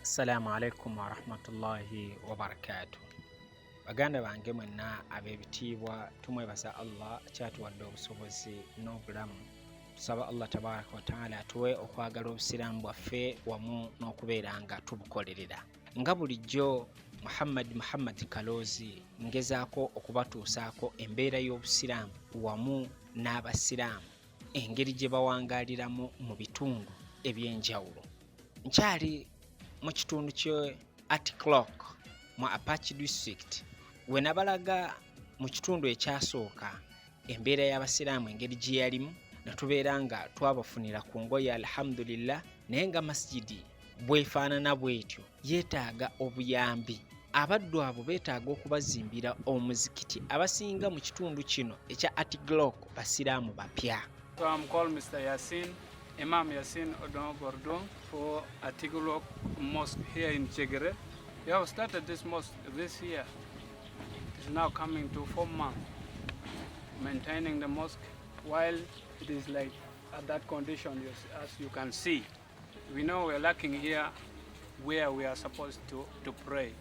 Assalamu alaikum warahmatullahi wabarakatuh. Baganda bange mwenna ab'ebitiibwa, tumwebaza Allah akyatuwadde obusobozi n'obulamu. Tusaba Allah tabaraka wataala atuwe okwagala obusiraamu bwaffe wamu n'okubeera nga tubukolerera. Nga bulijjo Muhammad Muhammad Kaloozi ngezaako okubatuusaako embeera y'obusiraamu wamu n'abasiraamu engeri gye bawangaaliramu mu bitundu eby'enjawulo. Nkyali mu kitundu kye Atclock mu Apache district we nabalaga mu kitundu ekyasooka embeera y'abasiraamu engeri gye yalimu, ne tubeera nga twabafunira ku ngoye alhamdulillah, naye nga masijidi bwefaanana bwetyo yeetaaga obuyambi. Abaddu abo beetaaga okubazimbira omuzikiti. Abasinga mu kitundu kino ekya Atclock basiraamu bapya. So I'm called Mr. Yasin, Imam Yasin Odong Gordon for Atikulok Mosque here in Chegere. We have started this mosque this year. It's now coming to 4 months. Maintaining the mosque while it is like at that condition, as you can see. We know we're lacking here where we are supposed to pray.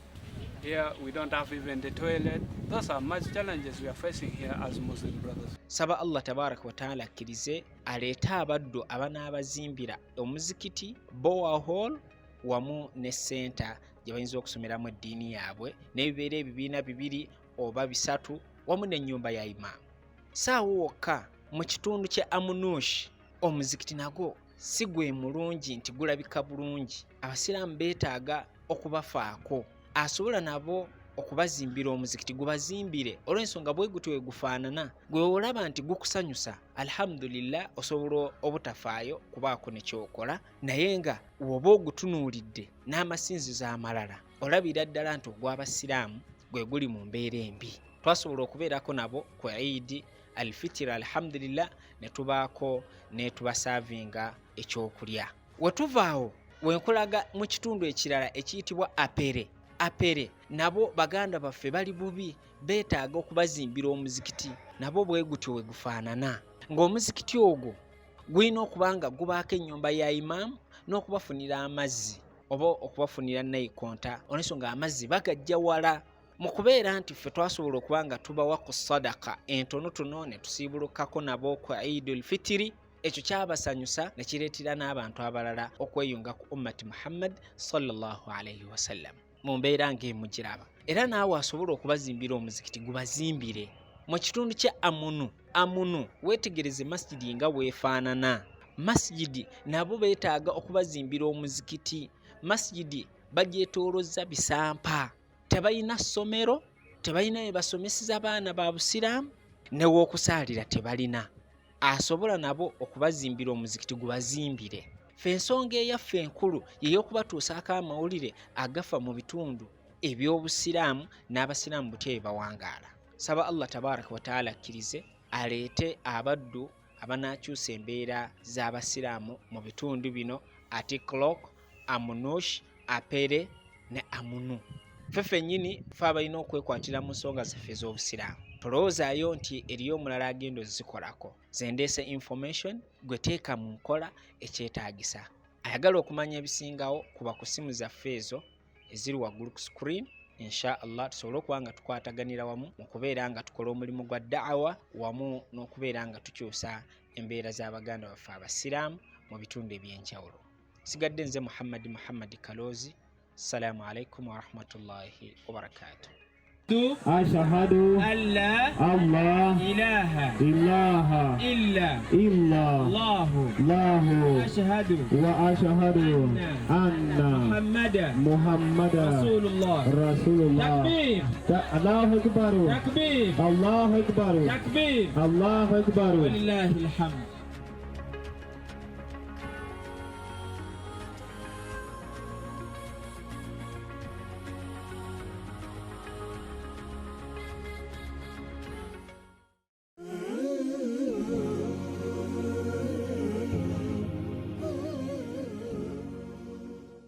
Here we don't have even the toilet. Those are much challenges we are facing here as Muslim brothers. Saba Allah tabaraka wataala akkirize aleete abaddu abanaabazimbira omuzikiti, borehole wamu ne center gye bayinza okusomeramu eddiini yaabwe, n'ebibeera ebibiina bibiri oba bisatu wamu n'ennyumba ya imaamu. Saawo wokka mu kitundu kya Amunush omuzikiti nagwo si gwe mulungi nti gulabika bulungi. Abasiraamu beetaaga okubafaako, asobola nabo okubazimbira omuzikiti gubazimbire, olw'ensonga bwe gutyo we gufaanana gwe olaba nti gukusanyusa, alhamdulillah, osobola obutafaayo kubaako ne kyokola, naye nga woba ogutunuulidde n'amasinzizo amalala olabira ddala nti ogw'abasiraamu gwe guli mu mbeera embi. Twasobola okubeerako nabo ku Idi Alfitiri, alhamdulillah, ne tubaako ne tubasaavinga ekyokulya. We tuvaawo wenkulaga mu kitundu ekirala ekiyitibwa Apere. Apere nabo baganda baffe bali bubi, beetaaga okubazimbira omuzikiti, nabo bwe gutyo we gufaanana, ng'omuzikiti ogwo gulina okuba nga gubaako ennyumba ya imaamu n'okubafunira amazzi oba okubafunira nayikonta, olwensonga amazzi bagajja wala. Mu kubeera nti ffe twasobola okuba nga tubawa ku sadaka entonotono ne tusiibulukako nabo ku Idul Fitiri, ekyo kyabasanyusa ne kireetera n'abantu abalala okweyunga ku ummati Muhammad sallallahu alaihi wasallam mu mbeera ng'emugiraba. Era naawe asobola okubazimbira omuzikiti gubazimbire. Mu kitundu kya Amunu, Amunu weetegereze masijidi nga weefaanana. Masijidi nabo beetaaga okubazimbira omuzikiti. Masijidi bagyetoolozza bisampa, tebalina ssomero, tebalina we basomeseza baana ba busiraamu, new'okusaalira tebalina. Asobola nabo okubazimbira omuzikiti gubazimbire. Ffe ensonga eyaffe enkulu yey'okubatuusaako amawulire agafa mu bitundu eby'obusiraamu n'abasiraamu butya bye bawangaala. Saba Allah tabaraka wataala akkirize aleete abaddu abanaakyusa embeera z'abasiraamu mu bitundu bino: Atiklok, Amunush, Apere ne Amunu. Ffe ffennyini fe abalina okwekwatira mu nsonga zaffe ez'obusiraamu. Tolowoozaayo nti eriyo omulala agenda ozikolako. Zendeese information, gwe teeka mu nkola ekyetaagisa. Ayagala okumanya ebisingawo kuba ku ssimu zaffe ezo eziri waggulu ku screen, insha Allah, tusobole okuba nga tukwataganira wamu mu kubeera nga tukola omulimu gwa da'awa wamu n'okubeera nga tukyusa embeera z'abaganda baffe abasiraamu mu bitundu ebyenjawulo. Sigadde nze Muhammadi Muhammadi Kaloozi. Assalamu alaikum warahmatullahi wabarakatuh. أشهد أن لا الله إله إله إلا إلا الله الله أشهد وأشهد أن محمدا محمدا رسول الله. رسول الله. تكبير! الله أكبر! تكبير! الله أكبر! تكبير! الله أكبر! ولله الحمد.